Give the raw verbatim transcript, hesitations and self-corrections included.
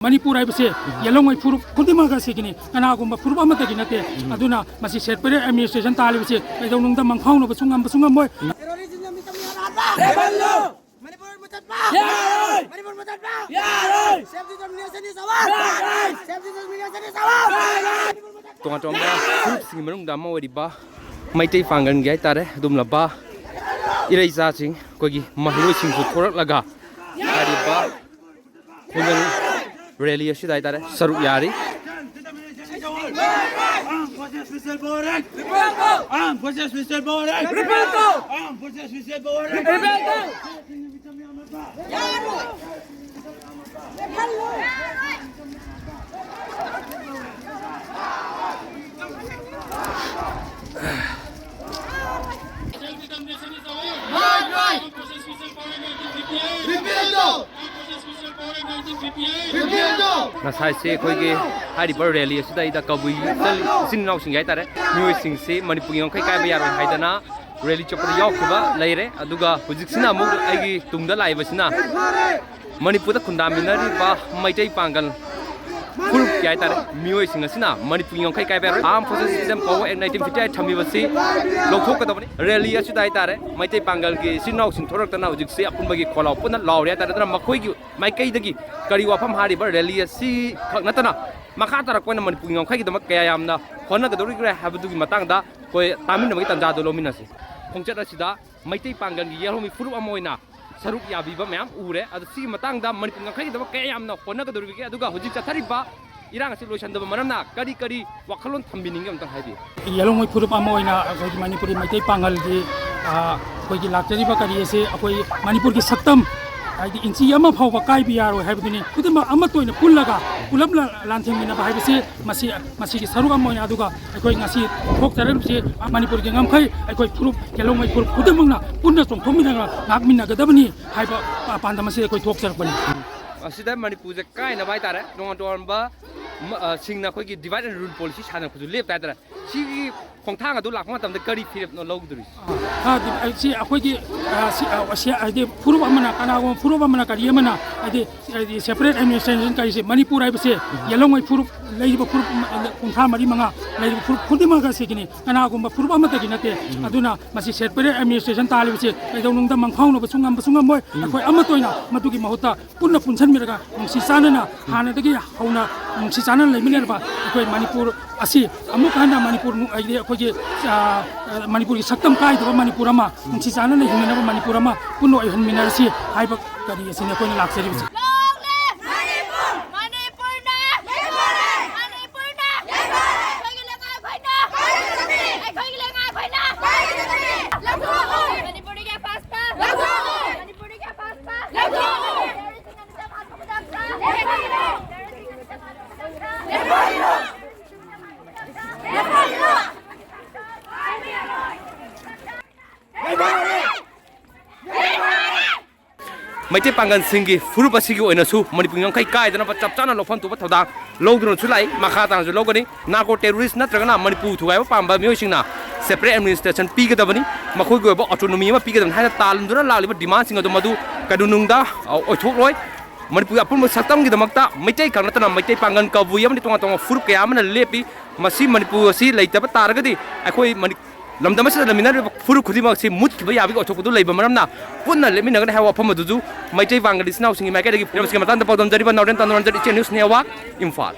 ꯃꯅꯤꯄꯨꯔ ꯍꯥꯏꯕꯁꯦ ꯌꯦꯜꯍꯧꯉꯩ ꯐꯨꯔꯨꯞ ꯈꯨꯗꯤꯡꯃꯛ ꯑꯁꯤꯒꯤꯅꯤ, ꯀꯅꯥꯒꯨꯝꯕ ꯐꯨꯔꯨꯞ ꯑꯃꯠꯇꯒꯤ ꯅꯠꯇꯦ꯫ ꯑꯗꯨꯅ ꯃꯁꯤ separate administration ꯇꯥꯜꯂꯤꯕꯁꯦ ꯀꯩꯗꯧꯅꯨꯡꯗ ꯃꯪꯐꯥꯎꯅꯕꯁꯨ ꯉꯝꯕꯁꯨ ꯉꯝꯃꯣꯏ꯫ ꯃꯅꯤꯄꯨꯔ ꯃꯨꯊꯠꯄ! ꯌꯥꯔꯣꯏ! ꯃꯅꯤꯄꯨꯔ ꯃꯨꯊꯠꯄ! ꯌꯥꯔꯣꯏ! Self determination is our right! Self determination is our right! ꯇꯣꯉꯥꯟ ꯇꯣꯉꯥꯟꯕ ꯐꯨꯔꯨꯞꯁꯤꯡꯒꯤ ꯃꯅꯨꯡꯗ ꯑꯃ ꯑꯣꯏꯔꯤꯕ ꯃꯩꯇꯩ ꯄꯥꯡꯒꯜꯒꯤ ꯍꯥꯏꯇꯥꯔꯦ, ꯑꯗꯨꯒꯨꯝꯂꯕ ꯏꯔꯩ ꯏꯆꯥꯁꯤꯡ, ꯑꯩꯈꯣꯏꯒꯤ ꯃꯍꯩꯔꯣꯏꯁꯤꯡꯁꯨ ꯊꯣꯔꯛꯂꯒ ꯍꯥꯏꯔꯤꯕ ꯈꯣꯡꯖꯪ ꯔꯦꯂꯤ ꯑꯁꯤꯗ ꯍꯥꯏꯇꯥꯔꯦ ꯁꯔꯨꯛ ꯌꯥꯔꯤ꯫ Armed forces special power act! Repeal! Armed forces special power act! Repeal! Armed forces special power act! Repeal! ꯉꯁꯥꯏꯁꯦ ꯑꯩꯈꯣꯏꯒꯤ ꯍꯥꯏꯔꯤꯕ ꯔꯦꯂꯤ ꯑꯁꯤꯗ ꯑꯩꯗ ꯀꯕꯨꯏ ꯏꯆꯜ-, ꯏꯆꯤꯟ ꯏꯅꯥꯎꯁꯤꯡꯒꯤ ꯍꯥꯏꯇꯥꯔꯦ, ꯃꯤꯑꯣꯏꯁꯤꯡꯁꯤ ꯃꯅꯤꯄꯨꯔꯒꯤ ꯉꯝꯈꯩ ꯀꯥꯏꯕ ꯌꯥꯔꯣꯏ ꯍꯥꯏꯗꯅ ꯔꯦꯂꯤ ꯆꯠꯄꯗ ꯌꯥꯎꯈꯤꯕ ꯂꯩꯔꯦ꯫ ꯑꯗꯨꯒ ꯍꯧꯖꯤꯛꯁꯤꯅ ꯑꯃꯨꯛ ꯑꯩꯒꯤ ꯇꯨꯡꯗ ꯂꯥꯛꯏꯕꯁꯤꯅ ꯃꯅꯤꯄꯨꯔꯗ ꯈꯨꯟꯗꯥꯃꯤꯟꯅꯔꯤꯕ ꯃꯩꯇꯩ ꯄꯥꯡꯒꯜ ꯐꯨꯔꯨꯞꯀꯤ ꯍꯥꯏꯇꯥꯔꯦ, ꯃꯤꯑꯣꯏꯁꯤꯡ ꯑꯁꯤꯅ ꯃꯅꯤꯄꯨꯔꯒꯤ ꯉꯝꯈꯩ ꯀꯥꯏꯕ ꯌꯥꯔꯣꯏ, Armed Forces System Power Act nineteen fifty eight ꯊꯝꯃꯤꯕꯁꯤ ꯂꯧꯊꯣꯛꯀꯗꯕꯅꯤ꯫ ꯔꯦꯂꯤ ꯑꯁꯤꯗ ꯍꯥꯏꯇꯥꯔꯦ, ꯃꯩꯇꯩ ꯄꯥꯡꯒꯜꯒꯤ ꯏꯆꯤꯟ ꯏꯅꯥꯎꯁꯤꯡ ꯊꯣꯔꯛꯇꯅ ꯍꯧꯖꯤꯛꯁꯤ ꯑꯄꯨꯟꯕꯒꯤ ꯈꯣꯜꯂꯥꯎ ꯄꯨꯟꯅ ꯂꯥꯎꯔꯤ ꯍꯥꯏꯇꯥꯔꯦ꯫ ꯑꯗꯨꯅ ꯃꯈꯣꯏꯒꯤ ꯃꯥꯏꯀꯩꯗꯒꯤ ꯀꯔꯤ ꯋꯥꯐꯝ ꯍꯥꯏꯔꯤꯕ ꯔꯦꯂꯤ ꯑꯁꯤ ꯈꯛ ꯅꯠꯇꯅ ꯃꯈꯥ ꯇꯥꯔꯛꯄ ꯑꯣꯏꯅ ꯃꯅꯤꯄꯨꯔꯒꯤ ꯉꯝꯈꯩꯒꯤꯗꯃꯛ ꯀꯌꯥ ꯌꯥꯝꯅ ꯍꯣꯠꯅꯒꯗꯧꯔꯤꯕ꯭ꯔꯥ ꯍꯥꯏꯕꯗꯨꯒꯤ ꯃꯇꯥꯡꯗ ꯑꯩꯈꯣꯏ ꯇꯥꯃꯤꯟꯅꯕꯒꯤ ꯇꯥꯟꯖꯥꯗꯨ ꯂꯧꯃꯤꯟꯅꯁꯤ꯫ ꯈꯣꯡꯆꯠ ꯑꯁꯤꯗ ꯃꯩꯇꯩ ꯄꯥꯡꯒꯜꯒꯤ ꯌꯦꯜꯍꯧꯃꯤ ꯐꯨꯔꯨꯞ ꯑꯃ ꯑꯣꯏꯅ ꯁꯔꯨꯛ ꯌꯥꯕꯤꯕ ꯃꯌꯥꯝ ꯎꯔꯦ꯫ ꯑꯗꯣ ꯁꯤꯒꯤ ꯃꯇꯥꯡꯗ ꯃꯅꯤꯄꯨꯔ ꯉꯝꯈꯩꯒꯤꯗꯃꯛ ꯀꯌꯥ ꯌꯥꯝꯅ ꯍꯣꯠꯅꯒꯗꯧꯔꯤꯕꯒꯦ? ꯑꯗꯨꯒ ꯍꯧꯖꯤꯛ ꯆꯠꯊꯔꯤꯕ ꯏꯔꯥꯡ ꯑꯁꯤ ꯂꯣꯏꯁꯤꯟꯗꯕ ꯃꯔꯝꯅ ꯀꯔꯤ ꯀꯔꯤ ꯋꯥꯈꯜꯂꯣꯟ ꯊꯝꯕꯤꯅꯤꯡꯒꯦ? ꯑꯝꯇꯪ ꯍꯥꯏꯕꯤꯌꯨ꯫ ꯌꯦꯜꯍꯧꯉꯩ ꯐꯨꯔꯨꯞ ꯑꯃ ꯑꯣꯏꯅ ꯑꯩꯈꯣꯏꯒꯤ ꯃꯅꯤꯄꯨꯔꯒꯤ ꯃꯩꯇꯩ ꯄꯥꯡꯒꯜꯒꯤ, ꯑ, ꯑꯩꯈꯣꯏꯒꯤ ꯂꯥꯛꯆꯔꯤꯕ ꯀꯔꯤ ꯑꯁꯤ ꯑꯩꯈꯣꯏ ꯃꯅꯤꯄꯨꯔꯒꯤ ꯁꯛꯇꯝ, ꯍꯥꯏꯗꯤ ꯏꯟꯆꯤ ꯑꯃ ꯐꯥꯎꯕ ꯀꯥꯏꯕ ꯌꯥꯔꯣꯏ ꯍꯥꯏꯕꯗꯨꯅꯤ꯫ ꯈꯨꯗꯤꯡꯃꯛ ꯑꯃꯠꯇ ꯑꯣꯏꯅ ꯄꯨꯜꯂꯒ ꯄꯨꯂꯞ ꯂꯥꯟꯊꯦꯡꯃꯤꯟꯅꯕ ꯍꯥꯏꯕꯁꯤ ꯃꯁꯤ, ꯃꯁꯤꯒꯤ ꯁꯔꯨꯛ ꯑꯃ ꯑꯣꯏꯅ, ꯑꯗꯨꯒ ꯑꯩꯈꯣꯏ ꯉꯁꯤ ꯊꯣꯛꯆꯔꯛꯂꯤꯕꯁꯤ ꯃꯅꯤꯄꯨꯔꯒꯤ ꯉꯝꯈꯩ ꯑꯩꯈꯣꯏ ꯐꯨꯔꯨꯞ, ꯌꯦꯜꯍꯧꯉꯩ ꯐꯨꯔꯨꯞ ꯈꯨꯗꯤꯡꯃꯛꯅ ꯄꯨꯟꯅ ꯆꯣꯡꯊꯣꯛꯃꯤꯟꯅꯔꯒ ꯉꯥꯛꯃꯤꯟꯅꯒꯗꯕꯅꯤ ꯍꯥꯏꯕ ꯄꯥꯟꯗꯝ ꯑꯁꯤ ꯑꯩꯈꯣꯏ ꯊꯣꯛꯆꯔꯛꯄꯅꯤ꯫ ꯑꯁꯤꯗ ꯃꯅꯤꯄꯨꯔꯁꯦ ꯀꯥꯏꯅꯕ ꯍꯥꯏꯇꯥꯔꯦ, ꯇꯣꯉꯥꯟ ꯇꯣꯉꯥꯟꯕ ꯃ-, ꯑ, ꯁꯤꯡꯅ ꯑꯩꯈꯣꯏꯒꯤ divide and rule policy ꯁꯥꯟꯅꯔꯛꯄꯁꯨ ꯂꯦꯞꯇ ꯍꯥꯏꯇꯥꯔꯦ꯫ ꯁꯤꯒꯤ ꯈꯣꯡꯊꯥꯡ ꯑꯗꯨ ꯂꯥꯛꯄ ꯃꯇꯝꯗ ꯀꯔꯤ ꯐꯤꯔꯦꯞꯅꯣ ꯂꯧꯗꯣꯔꯤꯁꯤ? ꯑ, ꯁꯤ ꯑꯩꯈꯣꯏꯒꯤ, ꯑ, ꯁꯤ, ꯑ, ꯁꯤ, ꯍꯥꯏꯗꯤ ꯐꯨꯔꯨꯞ ꯑꯃꯅ, ꯀꯅꯥꯒꯨꯝꯕ ꯐꯨꯔꯨꯞ ꯑꯃꯅ, ꯀꯔꯤ ꯑꯃꯅ, ꯍꯥꯏꯗꯤ, ꯍꯥꯏꯗꯤ separate administration ꯀꯔꯤꯁꯦ, ꯃꯅꯤꯄꯨꯔ ꯍꯥꯏꯕꯁꯦ ꯌꯦꯜꯍꯧꯉꯩ ꯐꯨꯔꯨꯞ, ꯂꯩꯔꯤꯕ ꯐꯨꯔꯨꯞ ꯀꯨꯟꯊ꯭ꯔꯥ ꯃꯔꯤ ꯃꯉꯥ ꯂꯩꯔꯤꯕ ꯐꯨꯔꯨꯞ ꯈꯨꯗꯤꯡꯃꯛ ꯑꯁꯤꯒꯤꯅꯤ, ꯀꯅꯥꯒꯨꯝꯕ ꯐꯨꯔꯨꯞ ꯑꯃꯠꯇꯒꯤ ꯅꯠꯇꯦ꯫ ꯑꯗꯨꯅ ꯃꯁꯤ separate administration ꯇꯥꯜꯂꯤꯕꯁꯦ ꯀꯩꯗꯧꯅꯨꯡꯗ ꯃꯪꯐꯥꯎꯅꯕꯁꯨ ꯉꯝꯕꯁꯨ ꯉꯝꯃꯣꯏ꯫ ꯑꯩꯈꯣꯏ ꯑꯃꯠꯇ ꯑꯣꯏꯅ ꯃꯗꯨꯒꯤ ꯃꯍꯨꯠꯇ ꯄꯨꯟꯅ ꯄꯨꯟꯁꯤꯟꯕꯤꯔꯒ ꯅꯨꯡꯁꯤ ꯆꯥꯟꯅꯅ, ꯍꯥꯟꯅꯗꯒꯤ ꯍꯧꯅ ꯅꯨꯡꯁꯤ ꯆꯥꯟꯅꯅ ꯂꯩꯃꯤꯟꯅꯔꯕ ꯑꯩꯈꯣꯏ ꯃꯅꯤꯄꯨꯔ ꯑꯁꯤ ꯑꯃꯨꯛ ꯍꯟꯅ ꯃꯅꯤꯄꯨꯔ, ꯍꯥꯏꯗꯤ ꯑꯩꯈꯣꯏꯒꯤ, ꯑ, ꯑ, ꯃꯅꯤꯄꯨꯔꯒꯤ ꯁꯛꯇꯝ ꯀꯥꯏꯗꯕ ꯃꯅꯤꯄꯨꯔ ꯑꯃ, ꯅꯨꯡꯁꯤ ꯆꯥꯟꯅꯅ ꯍꯤꯡꯃꯤꯟꯅꯕ ꯃꯅꯤꯄꯨꯔ ꯑꯃ ꯄꯨꯟꯅ ꯑꯣꯏꯍꯟꯃꯤꯟꯅꯔꯁꯤ ꯍꯥꯏꯕ ꯀꯔꯤ ꯑꯁꯤꯅꯤ ꯑꯩꯈꯣꯏꯅ ꯂꯥꯛꯆꯔꯤꯕꯁꯤ꯫ ꯃꯅꯤꯄꯨꯔꯅ ꯂꯩꯍꯧꯔꯦ! ꯃꯅꯤꯄꯨꯔꯅ ꯂꯩꯍꯧꯔꯦ! ꯑꯩꯈꯣꯏꯒꯤ ꯂꯩꯉꯥꯛ ꯑꯩꯈꯣꯏꯅ ꯄꯥꯏꯒꯗꯕꯅꯤ! ꯑꯩꯈꯣꯏꯒꯤ ꯂꯩꯉꯥꯛ ꯑꯩꯈꯣꯏꯅ ꯄꯥꯏꯒꯗꯕꯅꯤ! ꯂꯧꯊꯣꯛꯑꯣ! ꯃꯅꯤꯄꯨꯔꯒꯤ ꯑꯄꯥꯁꯇ ꯂꯧꯊꯣꯛꯑꯣ! ꯃꯅꯤꯄꯨꯔꯒꯤ ꯑꯄꯥꯁꯇ ꯂꯧꯊꯣꯛꯑꯣ! ꯇꯦꯔꯣꯔꯤꯁ꯭ꯠꯁꯤꯡ ꯑꯗꯨꯗ ꯃꯥꯊꯣꯡ ꯃꯗꯛꯇ ꯂꯦꯞꯄꯣꯏꯅꯣ! ꯂꯦꯞꯄꯣꯏꯅꯣ! ꯂꯦꯞꯄꯣꯏꯅꯣ! ꯃꯩꯇꯩ ꯄꯥꯡꯒꯜꯁꯤꯡꯒꯤ ꯐꯨꯔꯨꯞ ꯑꯁꯤꯒꯤ ꯑꯣꯏꯅꯁꯨ ꯃꯅꯤꯄꯨꯔꯒꯤ ꯉꯝꯈꯩ ꯀꯥꯏꯗꯅꯕ ꯆꯞ ꯆꯥꯅ ꯂꯧꯐꯝ ꯊꯣꯛꯄ ꯊꯧꯗꯥꯡ ꯂꯧꯗꯨꯅꯁꯨ ꯂꯥꯛꯏ꯫ ꯃꯈꯥ ꯇꯥꯅꯁꯨ ꯂꯧꯒꯅꯤ꯫ ꯅꯥꯔꯀꯣ ꯇꯦꯔꯣꯔꯤꯁ꯭ꯠ ꯅꯠꯇ꯭ꯔꯒꯅ ꯃꯅꯤꯄꯨꯔ ꯊꯨꯒꯥꯏꯕ ꯄꯥꯝꯕ ꯃꯤꯑꯣꯏꯁꯤꯡꯅ separate administration ꯄꯤꯒꯗꯕꯅꯤ, ꯃꯈꯣꯏꯒꯤ ꯑꯣꯏꯕ autonomy ꯑꯃ ꯄꯤꯒꯗꯕꯅꯤ ꯍꯥꯏꯅ ꯇꯥꯜꯗꯨꯅ ꯂꯥꯛꯂꯤꯕ demandꯁꯤꯡ ꯑꯗꯨ ꯃꯗꯨ ꯀꯩꯗꯧꯅꯨꯡꯗ, ꯑ, ꯑꯣꯏꯊꯣꯛꯂꯣꯏ꯫ ꯃꯅꯤꯄꯨꯔꯒꯤ ꯑꯄꯨꯟꯕ ꯁꯛꯇꯝꯒꯤꯗꯃꯛꯇ ꯃꯩꯇꯩ ꯈꯛ ꯅꯠꯇꯅ ꯃꯩꯇꯩ ꯄꯥꯡꯒꯜ, ꯀꯕꯨꯏ ꯑꯃꯗꯤ ꯇꯣꯉꯥꯟ ꯇꯣꯉꯥꯟꯕ ꯐꯨꯔꯨꯞ ꯀꯌꯥ ꯑꯃꯅ ꯂꯦꯞꯄꯤ꯫ ꯃꯁꯤ ꯃꯅꯤꯄꯨꯔ ꯑꯁꯤ ꯂꯩꯇꯕ ꯇꯥꯔꯒꯗꯤ ꯑꯩꯈꯣꯏ ꯃꯅꯤ-, ꯂꯝꯗꯝ ꯑꯁꯤꯗ ꯂꯩꯃꯤꯟꯅꯔꯤꯕ ꯐꯨꯔꯨꯞ ꯈꯨꯗꯤꯡꯃꯛ ꯑꯁꯤ ꯃꯨꯠꯈꯤꯕ ꯌꯥꯕꯒꯤ ꯑꯣꯏꯊꯣꯛꯄꯗꯨ ꯂꯩꯕ ꯃꯔꯝꯅ ꯄꯨꯟꯅ ꯂꯦꯞꯃꯤꯟꯅꯒꯅꯤ ꯍꯥꯏꯕ ꯋꯥꯐꯝ ꯑꯗꯨꯁꯨ ꯃꯩꯇꯩ ꯄꯥꯡꯒꯜ ꯏꯆꯤꯟ ꯏꯅꯥꯎꯁꯤꯡꯒꯤ ꯃꯥꯏꯀꯩꯗꯒꯤ ꯐꯤꯔꯝꯁꯤꯒꯤ ꯃꯇꯥꯡꯗ ꯄꯥꯎꯗꯝꯖꯔꯤꯕ ꯅꯥꯎꯔꯦꯝ ꯇꯥꯅꯨꯔꯟꯖꯟ, ꯏꯆꯦ News Network, ꯏꯝꯐꯥꯜ꯫